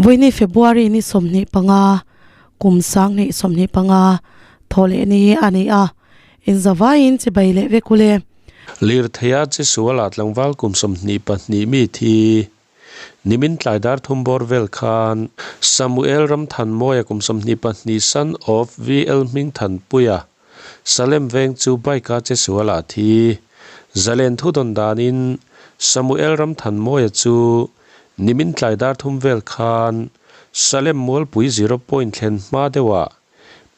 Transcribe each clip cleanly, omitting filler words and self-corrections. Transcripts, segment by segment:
Vawiini February ni 25, kum 2025 thawhleh ni a ni a, inzavaiin chibai leh vek ule. Lirtheia Chisuala tlangval kum 22 mi thi Nimin tlai dar thum bawr vel khan Samuel Ramthanmawia kum 22 son of VL Hmingthanpuia Salem veng chu bike a che sual ah thi. Zalen thu dawn danin Samuel Ramthanmawia chu nimin tlai dar thum vel khan Salem Mualpui zero point thlen hma deuhah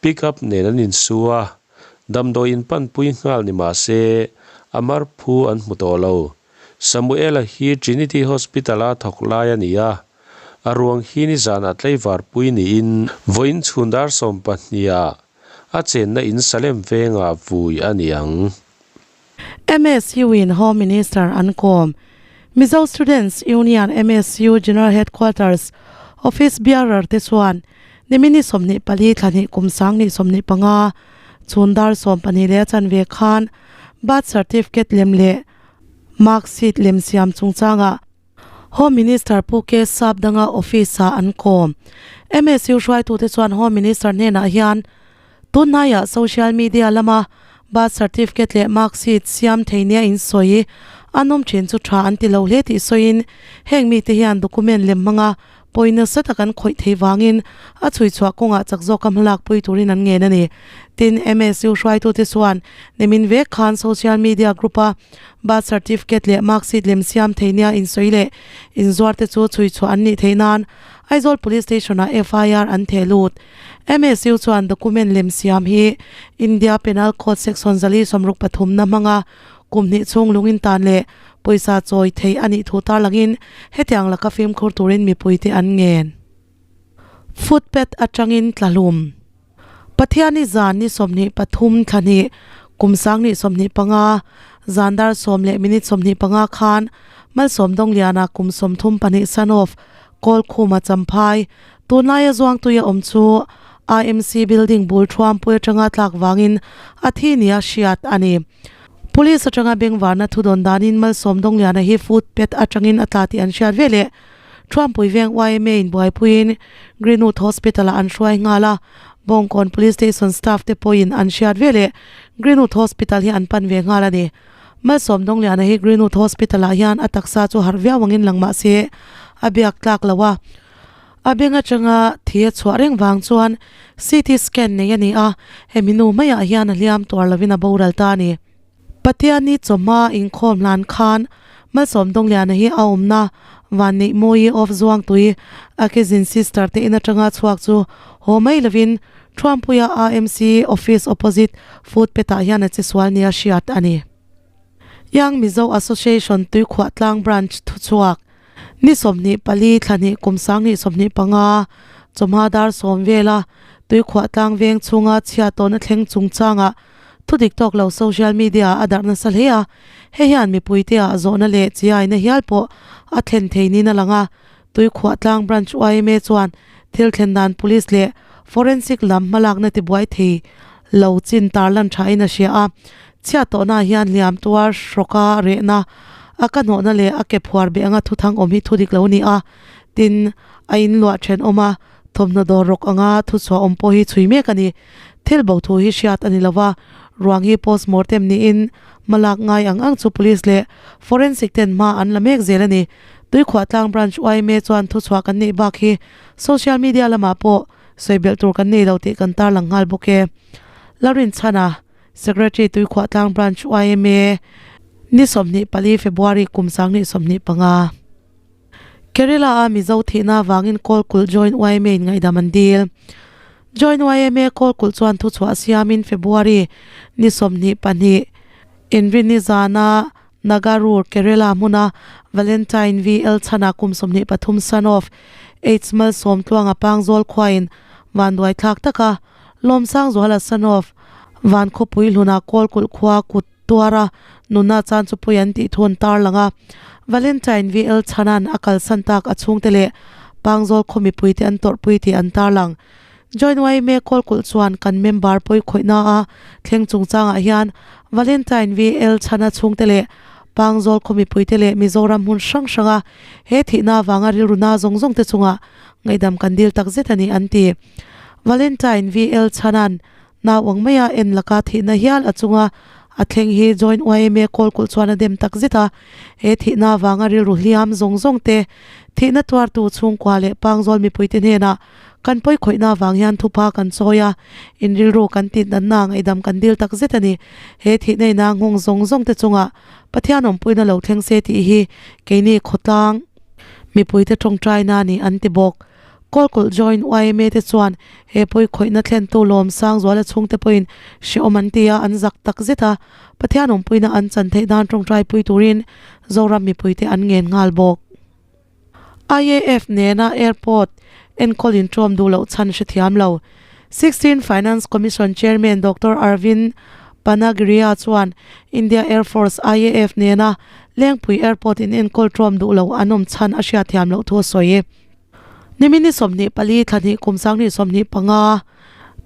pick up nen an insu a, damdawi in panpui nghal ni mah se a mar phu an hmu tawh lo. Samuela hi Trinity Hospital-a thawk lai a ni a, a ruang hi nizanah tlaivar pui niin vawiin chhun dar sawmpahniha a chenna in Salem vengah vui a ni ang. MSU in Home Minister an kawm. Mizo Students Union, MSU, General Headquarters Office Bearer te chuan nimini 24 thlahnih kum 2025 chhun dar 12 leh a chanve khan Birth Certificate lem leh Mark sheet lem siam chungchangah Home Minister Pu K Sapdanga office-ah an kawm. MSU hruaitute chuan Home Minister hnenah hian tunhnaiah social media lama birth certificate leh mark sheet siam thei nia insawi an awm thin chu tha an ti lo hle tih sawiin heng mite hian document lem hmanga Pawi nasa tak an khawih thei vangin a chhui chhuah kawngah chak zawka hmalak pui turin an ngen a ni. Tin, MSU hruaitute chuan nimin vek khan social media group-a birth certificate leh mark sheet lem siam thei nia insawi leh inzuarte chu chhui chhuah an nih theih nan Aizawl Police Station-ah FIR an theh lut. MSU chuan document lem siam hi India Penal Code Section 463 na hmanga Kum hnih chhung lungin tan leh pawisa chawi thei a nih thu tarlangin hetiang laka fimkhur turin mipuite an ngen. Footpath atangin tlahlum. Pathiani zan ni 23 thlahnih kum 2025 zan dar sawm leh minute 25 khan Malsawm Dawngliana kum 34 son of Kawlkhuma Champhai tunlaia Zuangtuia awm chu IMC building bul thuampui atanga tlak vangin a thi nia hriat a ni. Police atanga bengvarna thu dawn danin Malsawm Dawngliana hi footpath atangin a tla tih an hriat veleh Thuampui veng yma in buaipuiin Greenwood Hospital ah an hruai nghal a, Bawngkawn Police Station staff te pawhin an hriat veleh Greenwood Hospital hi an pan ve nghal a ni. Malsawm Dawngliana hi Greenwood Hospital ah hian a taksa chu harh viau angin lang mah se a biak tlak lo a. A beng atanga thi a chhuah reng vang chuan CT scan nei a ni a, hemi nu maiah hian a hliam tuar lovin a boral ta a ni. Pathianni chawhma inkhawm hlan khan Malsawm Dawngliana hi a awmna Vanneih Mawi of Zuangtui a cousin sister te in atanga chhuak chu haw mai lovin Thuampuia AMC office opposite footpath ah hian a che sual nia hriat a ni. Young Mizo Association Tuikhuahtlang Branch thuchhuak Ni 24 thlahnih kum 2025 chawhma dar sawm vela Tuikhuahtlang veng chhunga chhia tawhna thleng chungchangah thu dik tawk lo social media a darh nasa hle a, hei hian mipuite ah zawhna leh chiaina hial pawh a thlen thei niin a lang a, Tuikhuahtlang Branch yma chuan thil thlen dan police leh forensic lam hmalakna tibuai thei lo chin tarlan thain a hria a, chhiat tawhnaah hian hliam tuar hrawka rehna a ka hnawhna leh a ke phuar beh anga thuthang awm hi thu dik lo a ni a, tin a inluah thenawm a, thawmhnaw dawr rawk anga thuchhuah awm pawh hi chhui mek a ni. Thil bo thu hi hriat a ni lo va, ruang hi postmortem niin hmalak ngai ang ang chu police leh forensic ten hma an la mek zel a ni. Tuikhuahtlang Branch yma chuan thuchhuah kan neih bak hi social media lamah pawh sawi belh tur kan nei lo tih kan tarlang nghal bawk e. Lalrinchhana, Secretary Tuikhuahtlang Branch yma, ni 24 February kum 2025. Kerala a Mizo thihna avangin Kawlkulh Joint yma in ngaihdam an dil. Joint yma Kawlkulh chuan thuchhuah siamin February ni 22 inrinni zana Nagarur, Kerala hmuna Valentine VL chhana kum 23 son of H Malsawm Tluanga Pangzawl khuain vanduai thlak taka Lawmsangzuala son of Van Khawpui hluna Kawlkulh khua kut tuara nunna chan chu pui an tih thu an tarlang a. Valentine VL chhanan a kalsan tak a chhungte leh Pangzawl khaw mipuite an tawrhpui tih an tarlang. Join yma Kawlkulh chuan kan member pawi khawihna a thleng chungchangah hian Valentine VL chhana chhungte leh Pangzawl khaw mipuite leh Mizoram hmun hrang hranga he thihna avanga rilru na zawng zawng te chungah ngaihdam kan dil tak zet a ni an ti. Valentine VL Chhanan nau ang maia en laka thihna hial a chunga a thleng hi Joint yma kawlkulh chuan a dem tak zet a, he thihna avanga rilru hliam zawng zawng te, thihna tuartu chhungkua leh pangzawl mipuite hnenah kan pawi khawihna avang hian thupa kan chawi a, in rilru kan tihdanna ngaihdam kan dil tak zet a ni. He thihna ina nghawng zawng zawng te chungah Pathian awmpuina lo thleng se tih hi keini khawtlang mipuite tawngtaina a ni an ti bawk. Kawlkulh Joint yma te chuan he pawi khawihna thlentu Lawmsang Zuala chhungte pawhin hrehawm an ti a, an zak tak zet a, Pathian awmpuina an chan theih dan tawngtaipui turin Zoram mipuite an ngen nghal bawk. IAF nena airport enkawl intawm duh loh chhan hrethiam lo. 16 Finance Commission Chairman Doctor Arvind Panagariya chuan India Air Force, IAF, nena Lengpui Airport in enkawl tawm duh lo an awm chhan a hriatthiam loh thu a sawi. Nimin ni 24 thla hnih kum 2025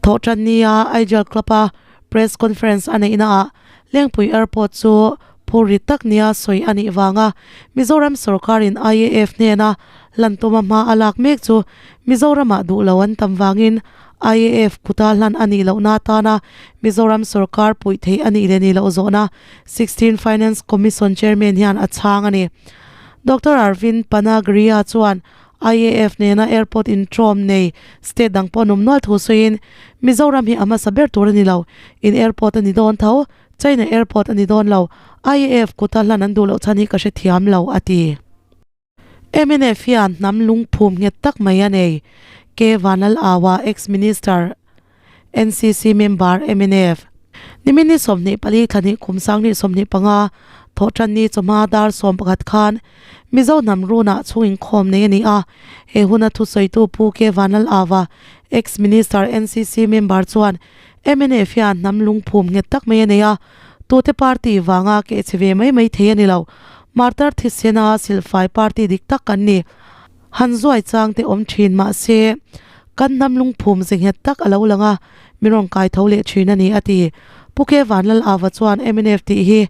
thawhtan nia Aijal Club-a press conference a neihnaah Lengpui Airport chu phur rit tak nia sawi a nih vanga Mizoram sorkarin IAF hnena hlan tuma hma a lak mek chu Mizoramah duh lo an tam vangin IAF kuta hlan a nih lohna atana Mizoram sorkar puih theih a nih leh nih loh zawhna 16 Finance Commission Chairman hian a chhang a ni. Doctor Arvind Panagariya chuan IAF nena airport intrawm nei state dang pawh an awm nual thu sawiin, Mizoram hi a hmasa ber tur a ni lo, in airport a ni dawn tho, China airport a ni dawn lo, IAF kuta hlan an duh loh chhan hi ka hrethiam lo, a ti. Mnf hian hnam lungphum nghet tak mai a nei, K Vanlal Awa, ex-minister, NCC member, mnf. Nimin ni 24 thla hnih kum 2025 thawhtan ni chawhma dar 11 khan Mizo hnam runah chhung inkhawm nei a ni a, he huna thusawitu Pu K Vanlal Ava, ex-minister, NCC member chuan mnf hian hnam lungphum nghet tak mai a nei a, tute party vanga kehchhe ve mai mai thei a ni lo. Martar thisena silfai party dik tak kan ni. Han zuai chang te awm thin mah se, kan hnam lungphum ze nghet tak a lo lang a, min rawn kai tho leh thin a ni, a ti. Pu K Vanlal Ava chuan mnf tih hi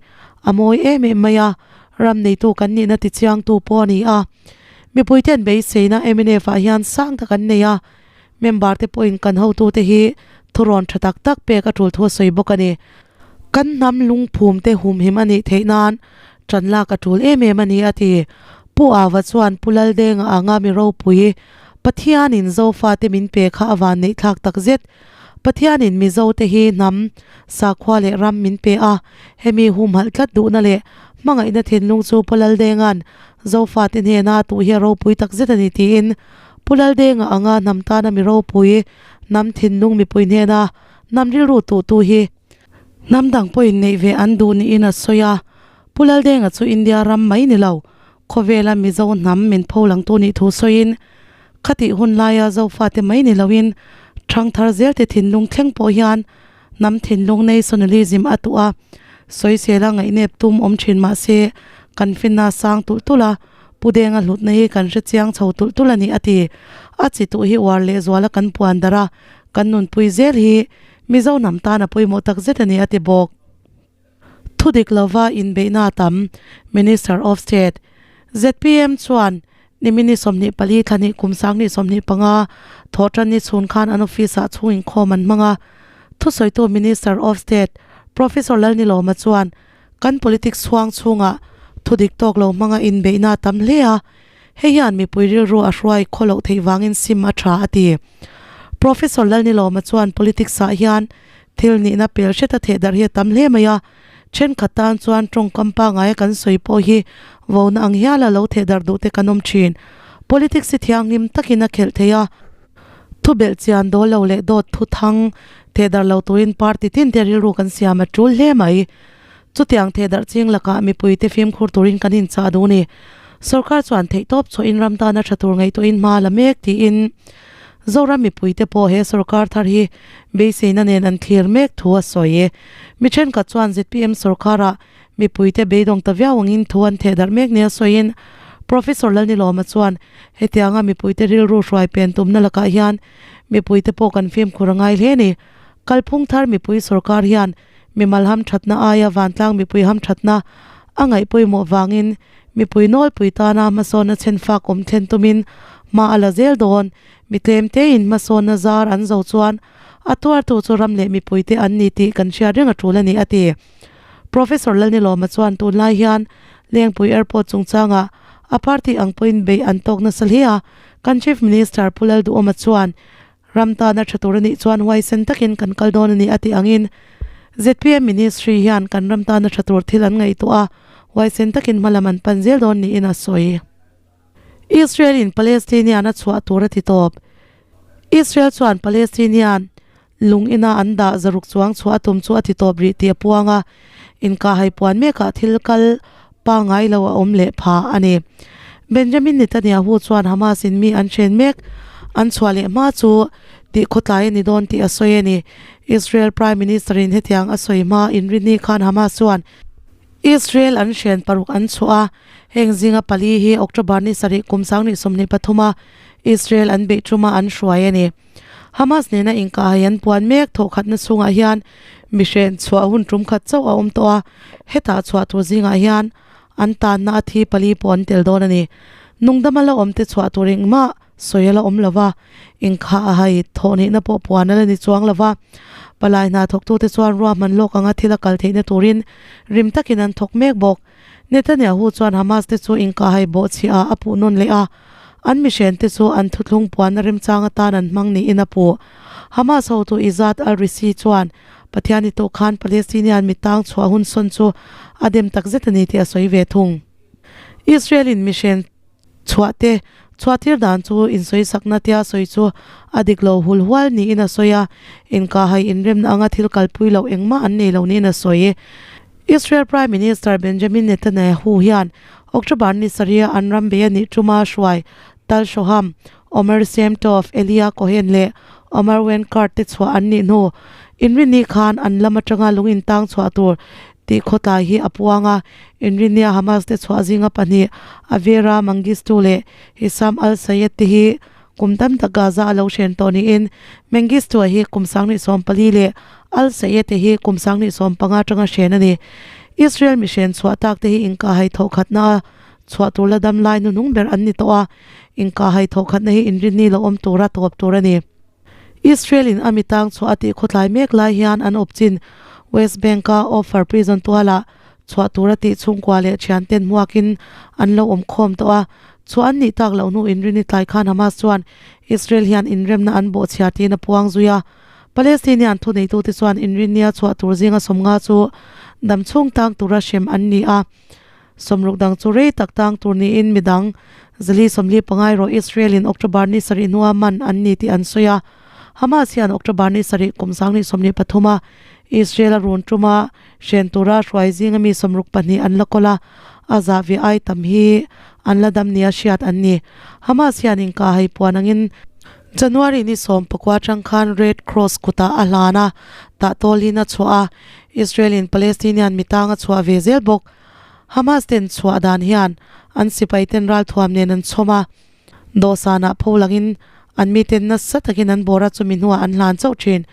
a mawi em em mai a, ram neitu kan nihna tichiangtu pawh a ni a. Mipuite'n beiseina mnf ah hian sang tak an nei a, member te pawhin kan hotute hi thurawn tha tak tak pek a tul thu a sawi bawk a ni. Kan hnam lungphum te humhim a nih theih nan tan lak a tul em em a ni, a ti. Pu Ava chuan Pu Laldenga anga mi ropui Pathianin Zofate min pe kha a van neih thlak tak zet. Pathianin Mizote hi hnam, sakhua leh ram min pe a, hemi humhalh tlat duhna leh hmangaihna thinlung chu Pu Laldenga'n Zofate hnena a tuh hi a ropui tak zet a ni tiin Pu Laldenga anga hnam tana mi ropui, hnam thinlung mipui hnena hnam rilru tuhtu hi hnam dang pawhin neih ve an duh niin a sawi a. Pu Laldenga chu India ram mai ni lo, khawvela Mizo hnam min pho langtu nih thu sawiin, khatih hun laia Zofate mai ni loin thangthar zelte thinlung thleng pawh hian hnam thinlung nationalism a tuh a, sawisela ngaihnep tum awm thin mah se kan finna sang tulh tulh a, Pu Denga hlutna hi kan hre chiang chho tulh tulh a ni a ti. A chi tuh hi uar lehzuala kan puan darh a, kan nunpui zel hi Mizo hnam tan a pawimawh tak zet a ni a ti bawk. Thudik lova inbeihna a tam, Minister of State, zpm chuan nimini 24 thla hnih kum 2025 thawhtan ni chhun khan an office-ah chhung inkhawm an hmang a. Thusawitu Minister of State, Professor Lalnilawma chuan kan politics chhuang chhungah thudik tawk lo hmanga inbeihna a tam hle a, hei hian mipui rilru a hruai khaw loh theih vangin sim a tha a ti. Professor Lalnilawma chuan politics-ah hian Thil nihna pel hret a theh darh hi a tam hle mai a, thenkhat tan chuan tawngkam pangaia kan sawi pawh hi vona ang hiala lo theh darh duh te kan awm thin. Politics hi thianghlim takin a khelh thei a, thu belh chian dawl lo leh dawt thu thang theh darh lo turin party tin te rilru kan siam a tul hle mai. Chutiang theh darh ching lakah mipui te fimkhur turin kan inchah duh ni. Sorkar chuan theihtawp chhuahin ram tana tha tur ngaihtuahin hma la mek tiin Zoram mipuite pawh he sorkar thar hi beiseina nen an thlir mek thu a sawi. Mi thenkhat chuan zpm sorkarah mipuite beidawng ta viau angin thu an theh darh mek nia sawiin Professor Lalnilawma chuan hetianga mipuite rilru hruai pen tumna lakah hian mipuite pawh kan fimkhur a ngai hle ni. Kalphung thar mipui sorkar hian mimal hamthatna aia vantlang mipui hamthatna a ngaih pawimawh vangin mipui nawlpui tana hmasawnna chhenfak awm thlen tumin Hma a la zel dawn. Mi tlem tein hmasawnna zar an zo chuan a tuartu chu ram leh mipuite an ni tih kan hriat reng a tul a ni, a ti. Professor Lalnilawma chuan tunlai hian Lengpui Airport chungchangah a party ang pawhin beih an tawk nasa hle a, kan Chief Minister Pu Lalduhawma chuan ram tana tha tur a nih chuan huaisen takin kan kal dawn a ni a tih angin zpm Ministry hian kan ram tana tha tur thil an ngaihtuah a, huaisen takin hmalam an pan zel dawn niin a sawi. Israel in Palestinian a chhuah tur a ti tawp. Israel chuan Palestinian lung ina an dah zaruk chuang chhuah a tum chu a ti tawp rih tih a puang a, inkahhai puan mekah thil kal pangngai lo a awm leh pha a ni. Benjamin Netanyahu chuan Hamas in mi an hren mek an chhuah leh hma chu tih khawtlai a ni dawn tih a sawi a ni. Israel Prime Minister in hetiang a sawi hma inrinni khan Hamas chuan Israel an hren paruk an chhuah a, heng zinga pali hi October ni sarih kum sanghnih 23 a Israel an beih tuma an hruai a ni. Hamas nena inkahhai an puan mek thawhkhatna chhungah hian mi hren chhuah hun tum khat chauh a awm tawh a, hetah chhuah tur zingah hian an tanna a thi pali pawh an tel dawn a ni. Nungdama la awmte chhuah tur engmah sawi a la awm lo va, inkhahhai thawhnihna pawh puan a la ni chuang lo va. Palai hna thawktute chuan ruahman lawk anga thil a kal theihna turin rim takin an thawk mek bawk. Netanyahu chuan Hamas te chu inkahhai bawhchhiah ah a puh nawn leh a, an mihrente chu an thuthlung puanna remchang atan an hmang niin a puh. Hamas hotu Izzat al-Risi chuan Pathian i tawh khan Palestinian mitang chhuah hun sawn chu a dem takzet a ni tih a sawi ve thung. Israel in mihren Chhuah te, chhuah tir dan chu insawisakna tia sawi chu a dik lo hul hual niin a sawi a, inkahhai inremna anga thil kalpui loh engmah an nei lo niin a sawi. Israel Prime Minister Benjamin Netanyahu hian October ni sarih an ram bei a nih tuma hruai Tal Shoham, Omer Shem Tov, Elia Cohen leh Omer Wenkart te chhuah an nih hnu inrinni khan an lam atanga lung intang chhuah tur tih khawtlai hi a puang a. Inrinnia Hamas te chhuah zinga pahnih Avera Mengistu leh Hisham al-Sayed te hi kum tam tak Gaza a lo hren tawh niin Mengistu-a hi kum 24 leh al-Sayed-a hi kum 25 atanga hren a ni. Israel mihren chhuah tak te hi inkahhai thawhkhatna a chhuah tur la dam lai hnuhnung ber an ni tawh a, inkahhai thawhkhatna hi inrinni lo awm tura tawp tur a ni. Israel-in a mitang chhuah a tih khawtlai mek lai hian an awp chin West Bank-a Ofer prison tualah chhuah tura tih chhungkua leh thianten hmuakin an lo awm khawm tawh a, chhuah an nih tak loh hnu inrinni tlai khan Hamas chuan Israel hian inremna an bawhchhia tiin a puang zui a. Palestinian thuneitute chuan inrinnia chhuah tur zinga sawmnga chu damchhung tang tura hrem an ni a. Sawmruk dang chu rei tak tang tur niin midang zali 45 erawh Israel in October ni sarih hnua man an ni tih an sawi a. Hamas hian October ni sarih kum 2023 a Israel a run tuma hren tura hruai zinga mi 62 an la kawl a, a zah ve ai tam hi an la dam nia hriat an ni. Hamas hian inkahhai puan angin January ni 19 atang khan Red Cross kutah a hlan a, tahtawlin a chhuah a, Israel in Palestinian mitang a chhuah ve zel bawk. Hamas ten chhuah dan hian an sipai ten ralthuam nen an chhawm a, dawhsanah pho langin an miten nasa takin an bawr a chumi hnuah an hlan chauh thin.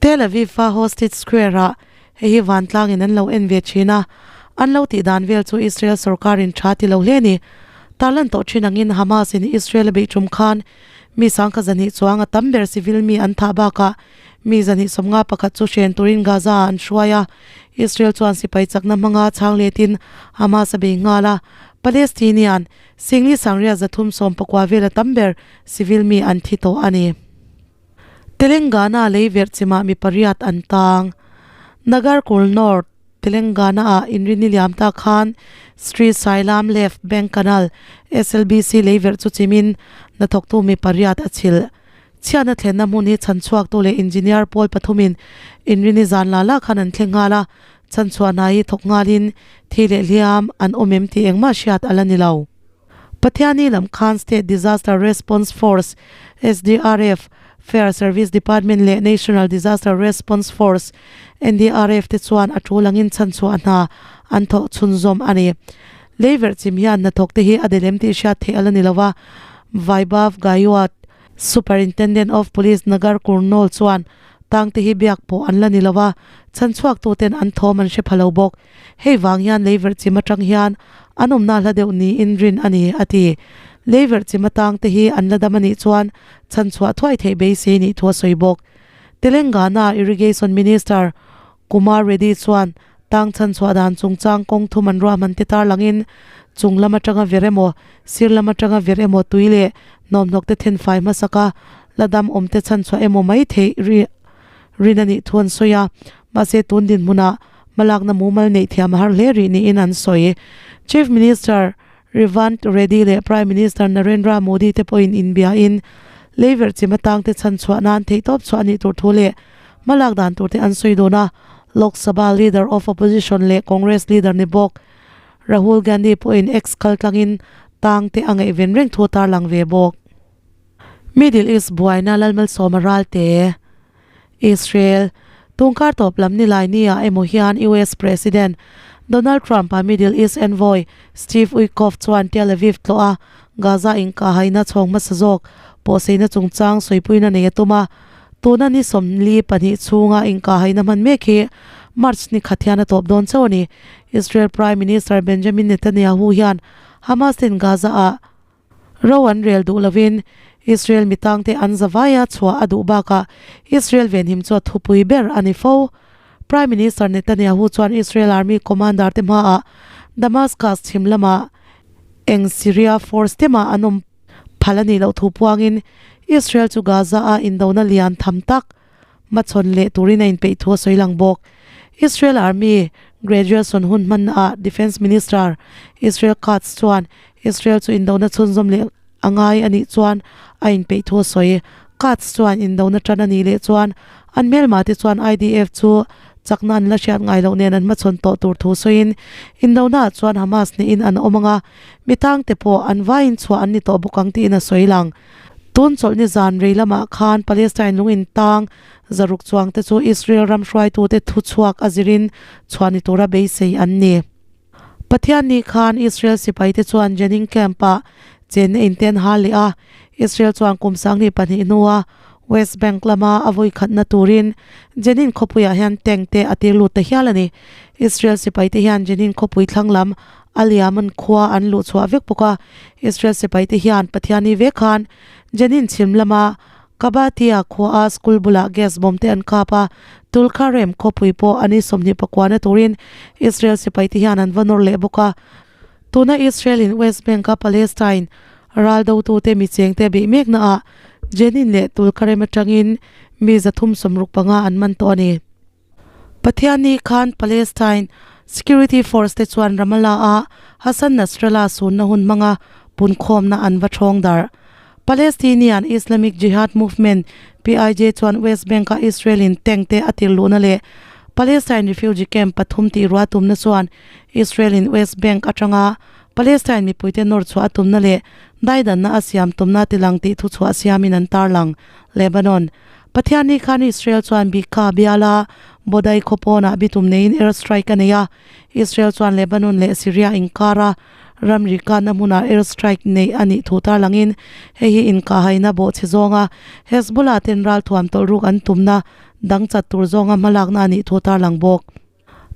Tel Aviv a Hostage Square ah hei hi vantlangin an lo en ve thin a, an lo tih dan vel chu Israel sorkarin tha ti lo hle a ni. Tarlan tawh thin angin Hamas in Israel a beih tum khan mi sangkhat zahnih chuang a tam ber civil mi an thah bakah Mi zahnih 51 chu hren turin Gaza ah an hruai a, Israel chuan sipai chakna hmanga chhang letin Hamas a bei nghal a, Palestinian singli sangriat 319 vela tam ber civil mi an thi tawh a ni. Telangana lei verh chimah mi pariat an tang. Nagarkurnool North, Telangana ah inrinni liam ta khan Sri Sailam Left Bank Canal, SLBC, lei verh chu chimin hnathawktu mi pariat a chhilh. Chhiatna thlenna hmun hi chhanchhuaktu leh engineer pawl pathumin inrini zan la la khan an thleng nghal a, chhanchhuah hna hi thawk nghalin thi leh hliam an awm em tih engmah hriat a la ni lo. Pathiani lam khan State Disaster Response Force, SDRF, Fire Service Department leh National Disaster Response Force, NDRF, te chuan a tul angin chhanchhuah hna an thawh chhunzawm a ni. Leiverh chim hian hnathawk te hi a delem tih hriat theih a la ni lo va, Vaibhav Gaiwat, Superintendent of Police Nagar Kurnool chuan tangte hi biak pawh an la ni lo a, chhanchhuaktuten an thawm an hre pha lo bawk. Hei vang hian leiverh chim atang hian an awmna hla deuh niin rin a ni, a ti. Leiverh chim atang te hi an la dam a nih chuan chhanchhuah thuai theih beisei nih thu a sawi bawk. Telangana Irrigation Minister Kumar Reddy chuan tang chhanchhuah dan chungchang kawng thum an ruahman te tarlangin chung lam atanga vir emaw, sir lam atanga vir emaw tui leh hnawmhnawk te thenfai hmasak a la dam awm te chhanchhuah emaw mai theih ri rin a nih thu an sawi a. Mahse tun dinhmunah hmalakna mumal neih thiam a har hle rih niin an sawi. Chief Minister Revanth Reddy leh Prime Minister Narendra Modi te pawhin inbiain leiverh chim atangte chhanchhuah nan theihtawp chhuah a nih tur thu leh hmalak dan turte an sawi dawn a. Lok Sabha Leader of Opposition leh Congress Leader ni bawk Rahul Gandhi pawhin X kaltlangin tangte a ngaihven reng thu a tarlang ve bawk. Middle East buaina Lalmalsawma Ralte, Israel, Tungkar tawp lam nilai nia emaw hian US President Donald Trump-a Middle East envoy Steve Witkoff chuan Tel Aviv tlawh a, Gaza inkahhaina chhawng hmasa zawk pawhseina chungchang sawipuina nei a tum a. Tuna ni 42 chhunga inkahhaina hman mek hi March ni khat hian a tawp dawn chauh a ni. Israel Prime Minister Benjamin Netanyahu hian Hamas ten Gaza-ah Ro an rel duh lovin Israel mitangte an zavaia chhuah a duh bakah Israel venhim chu a thupui ber a ni fo. Prime Minister Netanyahu chuan Israel Army commander te hmaah Damascus chhim lamah eng Syria force te mah an awm phal a nih loh thu puangin Israel chu Gaza-a indona lian tham tak hmachhawn leh turin a inpeih thu a sawi lang bawk. Israel Army graduation hun hmannaah Defence Minister Israel Katz chuan Israel chu indona chhunzawm leh a ngai a nih chuan a inpeih thu a sawi. Katz chuan indona tan a nih leh chuan an hmelma te chuan IDF chu chakna an la hriat ngai loh nen an hmachhawn tawh tur thu sawiin indona ah chuan Hamas hnehin an awm anga mi tangte pawh an vaiin chhuah an ni tawh bawk ang tiin a sawi lang. Tun chawlhni zan rei lamah khan Palestine lung intang zaruk chuangte chu Israel ram hruaitute thuchhuak a zirin chhuah ni tura beisei an ni. Pathianni khan Israel sipaite chuan Jenin camp-ah chenna inten hal leh a, Israel chuan kum 22 hnua West Bank lama a vawikhatna turin Jenin khawpuiah hian tank te a tir lut ta hial a ni. Israel sipaite hian Jenin khawpui thlang lam A liaman khua an luh chhuah vek bawk a, Israel sipaite hian Pathiani vek khan Jenin chhim lama Kabatia khuaa school bulah gas bomb te an kap a, Tulkarem khawpui pawh a ni 24 na turin Israel sipaite hian an va nawr leh bawk a. Tuna Israel in West Bank a Palestine ral dotute mi chengte beih mekna ah Jenin leh Tulkarem atangin mi 365 an man tawh a ni. Pathianni khan Palestine Security Force te chuan Ramallah-a Hassan Nasrallah sunna hun hmanga punkhawmna an va thawng darh. Palestinian Islamic Jihad Movement, PIJ, chuan West Bank-a Israel-in tank te a tir luhna leh Palestine refugee camp pathum tih ruah tumna chuan Israel-in West Bank atanga Palestine mipuite nawr chhuah a tumna leh daidanna a siam tumna tilang tih thuchhuah siamin an tarlang. Lebanon. Pathianni khan Israel chuan Bika biala Bodai khaw pawnah bitum neiin air strike a nei a. Israel chuan Lebanon leh Syria inkara ramri kanna hmunah air strike neih a nih thu tarlangin hei hi inkahhaina bawhchhe zawnga Hezbollah ten ralthuam tawlhruk an tumna dang chat tur zawnga hmalakna a nih thu tarlang bawk.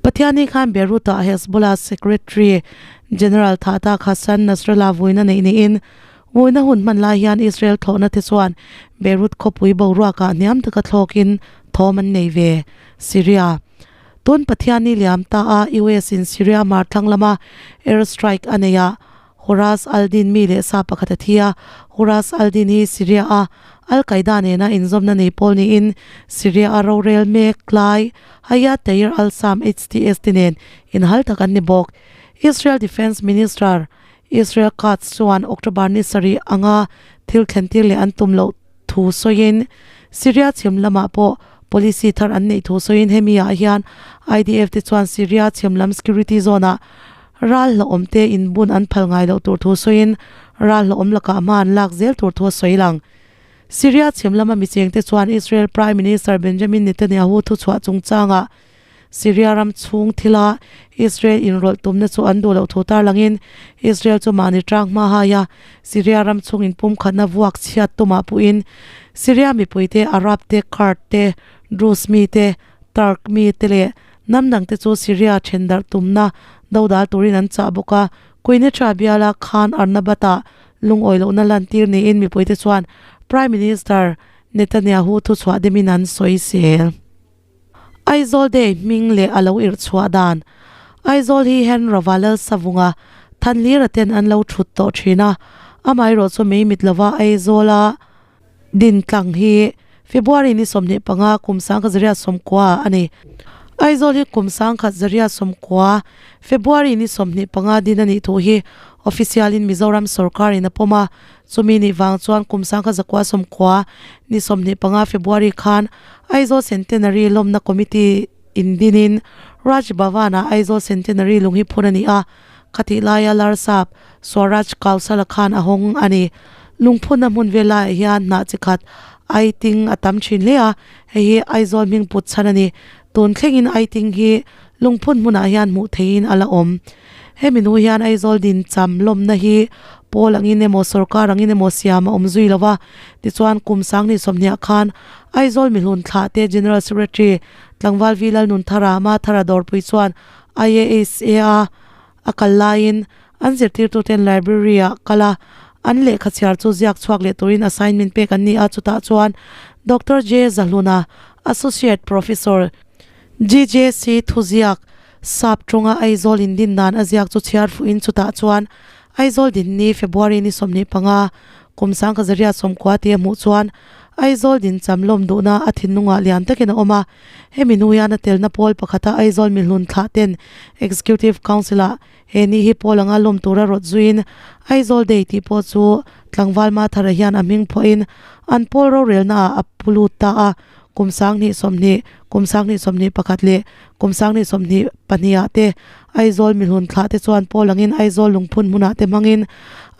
Pathianni khan Beirut-ah Hezbollah Secretary General Thahtak Hassan Nasrallah vuina neih niin, vuina hun hman lai hian Israel thlawhna te chuan Beirut khawpui boruakah hniam taka thlawkin thawm an nei ve. Syria. Tun Pathianni liam ta a US in Syria hmar thlang lama air strike a nei a, Huras al-Din mi leh sa pakhat a thi a, Huras al-Din hi Syria-a Al-Qaeda nena inzawmna nei pawl niin Syria-a rorel mek lai Hayat Tahrir al-Sham, HTS, te nen inhal tak an ni bawk. Israel Defence Minister Israel Katz chuan October ni sarih anga thil thlentir leh an tum loh thu sawiin Syria chhim lamah pawh policy thar an neih thu sawiin hemi ah hian IDF te chuan Syria chhim lam security zone ah ral hlauhawm te inbun an phal ngai loh tur thu sawiin ral hlauhawm lakah hma an lak zel tur thu a sawi lang. Syria chhim lama micheng te chuan Israel Prime Minister Benjamin Netanyahu thuchhuah chungchangah Syria ram chhung thila Israel inrawlh tumna chu an duh loh thu tarlangin Israel chu mahni tang hma hai a, Syria ram chhung inpumkhatna vuak chhiat tumah puhin Syria mipuite Arab te, Kurd te, Druze mi te, Turk mi te leh hnam dangte chu Syria then darh tumna dodal turin an chah bawk a. Quneitra biala Khan Arnabat-ah. Lungawi lohna lantir niin mipuite chuan Prime Minister Netanyahu thuchhuah demin an sawisel. Aizawl Day hming leh a lo irh chhuah dan. Aizawl hi Henrova Lalsavunga Thanlira ten an lo thut tawh thin a, amaherawh chu mei mit lova Aizawla din tlang hi February ni 25 kum 1990 a ni. Aizawl hi kum 1990 February ni 25 din a nih thu hi official in Mizoram sorkar in a pawm a, chumi nih vang chuan kum 1990 ni 25 February khan Aizawl Centenary lawmna Committee in dinin Raj Bhavan-ah Aizawl Centenary lung hi phun a ni a, khatih laia Larsap Swaraj Kausala khan a hawng a ni. Lungphunna hmun vel laiah hian hnah chi khat Aiting a tam thin hle a, hei hi Aizawl hming put chhan a ni. Tun thlengin Aiting hi lungphun hmunah hian hmuh theihin a la awm. Hemi hnu hian Aizawl din cham lawmna hi pawl angin emaw sorkar angin emaw siam a awm zui lo va, tichuan kum 2020ah khan Aizawl mihlun thlah te General Secretary Tlangval V Lalnunthara Mathara Dawrpui chuan IASA a a kal laiin an zirtirtuten library ah kal a, an lehkha chhiar chu ziak chhuak leh turin assignment pek an ni a, chutah chuan Doctor J Zahluna, Associate Professor, GJC thuziak sap tawnga Aizawl indin dan a ziak chu chhiar fuhin chutah chuan Aizawl dinni February ni 25 kum 1990 tih a hmuh chuan Aizawl din cham lawm duhna a thinlungah lian takin a awm a. Hemi hnu hian a telna pawl pakhata Aizawl mihlun thlah ten Executive Council-ah he ni hi pawl anga lawm tura rawt zuiin Aizawl Day tih pawh chu tlangval Mathara hian a hming phuahin an pawl rorelnaah a pu lut ta a. Kum 2020, kum 2021 leh kum 2022 ah te Aizawl mihlun thlah te chuan pawl angin Aizawl lungphun hmunah te hmangin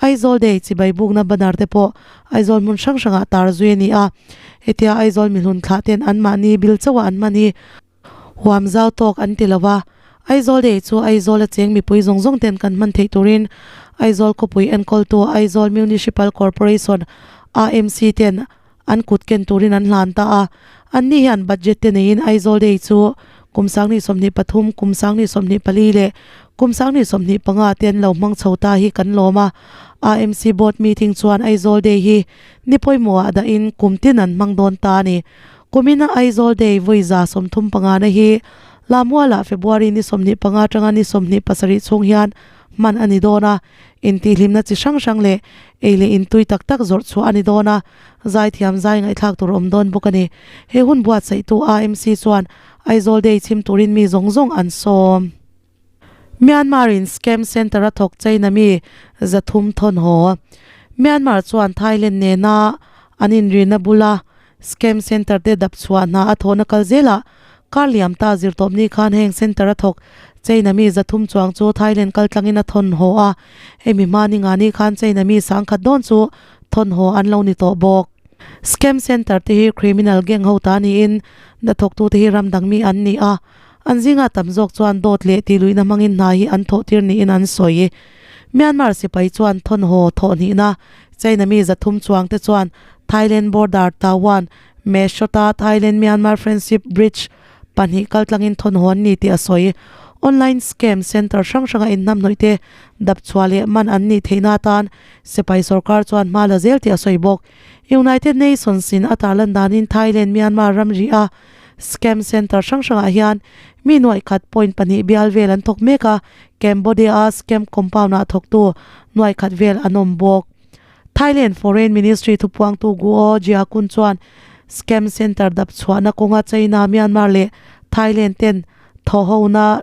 Aizawl Day chibai bukna banner te pawh Aizawl hmun hrang hrangah tar zui a ni a. Hetia Aizawl mihlun thlah ten anmahni bil chauha an hman hi huam zau tawk an ti lo va. Aizawl Day chu Aizawl a cheng mipui zawng zawng ten kan hman theih turin Aizawl khawpui enkawltu Aizawl Municipal Corporation, AMC, ten an kut ken turin an hlan ta a. Anni hian budget te neiin Aizawl Day chu kum 2023, kum 2024 leh kum 2025 te an lo hmang chho ta hi kan lawm a. AMC Board meeting chuan Aizawl Day hi ni pawimawhah dahin kum tin an hmang dawn ta a ni. Kumina Aizawl Day vawi 35 na hi Lamualah February ni 25 atanga ni 27 chhung hian hman a ni dawn a. Intihhlimna chi hrang hrang leh ei leh in tui tak tak zawrh chhuah a ni dawn a, zaithiam zai ngaihthlak tur awm dawn bawk a ni. He hun buatsaihtu AMC chuan Aizawl Day chhim turin mi zawng zawng an sawm. Myanmar in scam center a thawk China mi 300 thawn haw. Myanmar chuan Thailand nena an inrina bula scam center te dap chhuah hna a thawhna kal zelah kar liam ta zirtawpni khan heng center a thawk China mi 300 chuang chu Thailand kal tlangin a thawn haw a, hemi hma ni ngani khan China mi 10,000 dawn chu thawn haw an lo ni tawh bawk. Scam center te hi criminal gang ho ta niin hnathawktu te hi ram dang mi an ni a, an zinga tam zawk chuan dawt leh tihluihna hmangin hna hi an thawh tir niin an sawi. Myanmar sipai chuan thawn haw thawh hnihna China mi 300 chuang te chuan Thailand border Tawan Mae Sot-a Thailand-Myanmar Friendship Bridge pahnih kal tlangin thawn haw an ni tih a sawi. Online scam center hrang hranga inhnamhnawih te dap chhuah leh man an nih theihna atan sipai sorkar chuan hma la zel tih a sawi bawk. United Nations in a tarlan danin Thailand Myanmar ramri a scam center hrang hrangah hian mi nuaih khat point pahnih bial vel an thawk mek a, Cambodia a scam compound ah thawktu nuaih khat vel an awm bawk. Thailand Foreign Ministry thupuangtu Guo Jiakun chuan scam center dap chhuahna kawnga China, Myanmar leh Thailand ten thawhona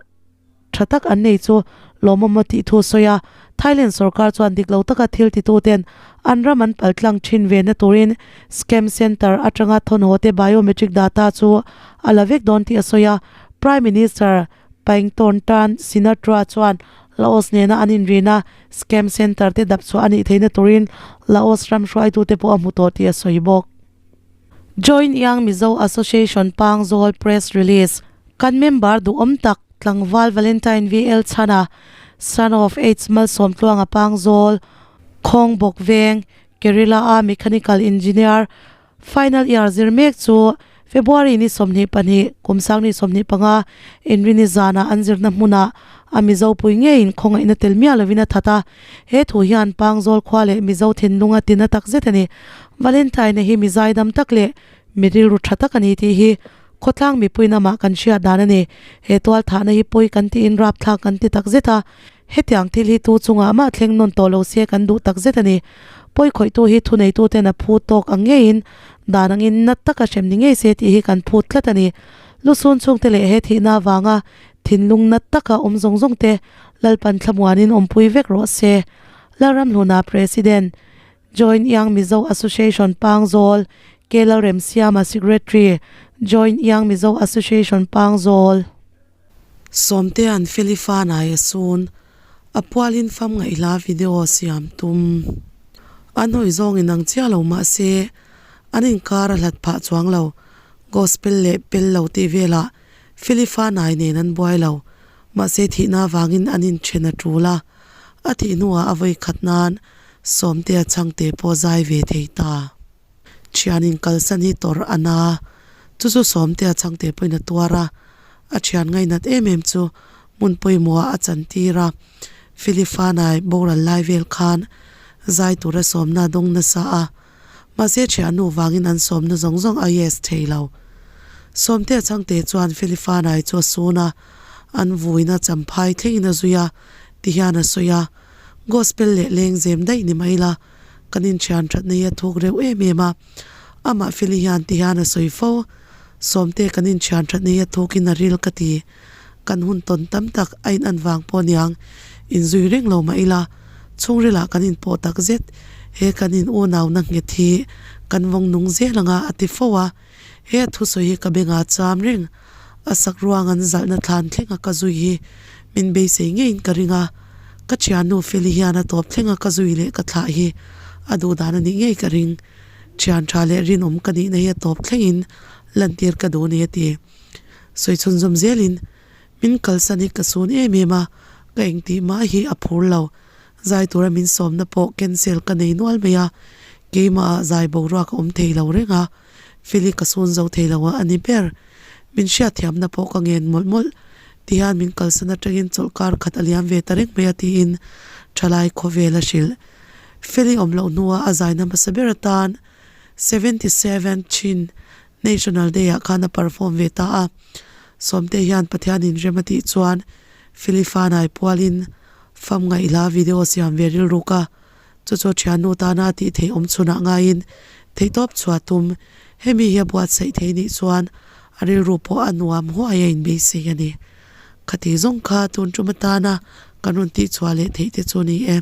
tha tak an nei chu lawmawm a tih thu a sawi a. Thailand sorkar chuan dik lo taka thil titu ten an ram an pal tlang thin ve na turin scam center atanga thawnhaw te biometric data chu a la vek dawn tih a sawi a. Prime Minister Paingtawntan Sinatra chuan Laos nena an inrina scam center te dap chhuah a nih theihna turin Laos ram hruaitute pawh a hmu tawh tih a sawi bawk. Join Young Mizo Association Pangzawl Press Release Kan member duhawm tak tlangval Valentine VL Chhana, son of H Malsawmtluanga Pangzawl, Khawngbawk Veng, Kerala-a Mechanical Engineer, Final year zir mek chu. February ni 22, kum sang ni 25, Inrini zana an zirna hmuna a Mizo pui ngeiin khawngaihna tel miah lovin a that a. He thu hian Pangzawl khua leh Mizo thinlunga tina tak zet a ni. Valentine-a hi mi zaidam tak leh mi rilru tha tak a ni tih hi khawtlang mipui namah kan hriat dan a ni. He tualthahna hi pawi kan tiin rapthlak kan ti tak zet a. Hetiang thil hi tu chungah mah thleng nawn tawh lo se kan duh tak zet a ni. Pawi khawihtu hi thuneituten a phu tawk ang ngeiin dan angin nat taka hrem ni ngei se tih hi kan phut tlat a ni. Lusun chhungte leh he thihna avanga thinlung nat taka awm zawng zawng te Lalpan thlamuanin awmpui vek rawh se. Lalramhluna President, Joint Young Mizo Association Pangzawl, K Lalremsiama Secretary, Joint Young Mizo Association Pangzawl. Sawmtea'n Felifa nai a sun, a pualin fam ngaihla video siam tum. An hawi zawng in ang chiah lo mah se, an inkar a hlat phah chuang lo, gospel leh pel lo tih velah Felifa nai nen an buai lo, mahse thihna avangin an inthen a tul a, a thih hnuah a vawi khat nan Sawmtea chhangte pawh zai ve thei ta. Thianin kalsan hi tawrh a na, chu chu Sawmtea chhangte pawhin a tuar a, a thian ngainat em em chu hmun pawimawhah a chantir a, Felifa nai boral lai vel khan zai tura sawmna dawng nasa a, Mahse thiannu vangin an sawmna zawng zawng a yes thei lo. Sawmtea chhangte chuan Felifa nai chu a sun a, an vuina champhai thlengin a zui a, ti hian a sawi a, Gospel leh lengzem daih ni mai la, kan inthian that nei a thuk reuh em em a, amah Feli hian ti hian a sawi fo, Sawmte kan inthian that nei a thukin a ril ka ti, kan hun tawn tam tak a in an vang pawh niang, inzui reng lo mah ila, chhungrilah kan inpawh tak zet, he kan in unauna nghet hi kan vawng nung zel anga a ti fo a, he a thusawi hi ka bengah cham reng, a sak ruang an zalhna thlan thlenga ka zui hi min beisei ngeiin ka ring a, ka thiannu Feli hian a tawp thlenga ka zui leh ka thlah hi a duh dan a nih ngei ka ring, thian tha leh rinawm ka nihna hi a tawp thlengin lantir ka duh a ni a ti. Sawi chhunzawm zelin, Min kalsan hi ka sun em em a, ka engtih mah hi a phur lo. Zai tura min sawmna pawh cancel ka nei nual mai a, keimahah zai boruak a awm thei lo reng a, Feli ka sun zo thei lo a ni ber. Min hriatthiamna pawh ka ngen mawlh mawlh. Tihian min kalsan atangin chawlhkar khat a liam ve ta reng mai a tiin thalai khawvel a hrilh. Feli awm loh hnuah a zaina hmasa ber atan 77 chin National Day ah khan a perform ve ta a, Sawmte hian Pathianin rem a tih chuan Philifanai pualin fam ngaihla video siam ve rilruk a, chu chu thiannu tana a tih theih awm chhunah ngaiin theihtawp chhuah tum hemi hi a buatsaih thei nih chuan a rilru pawh a nuam huai a inbeisei a ni. Khati zawng kha tun tum atana kan rawn tihchhuah leh theih te chu ni e.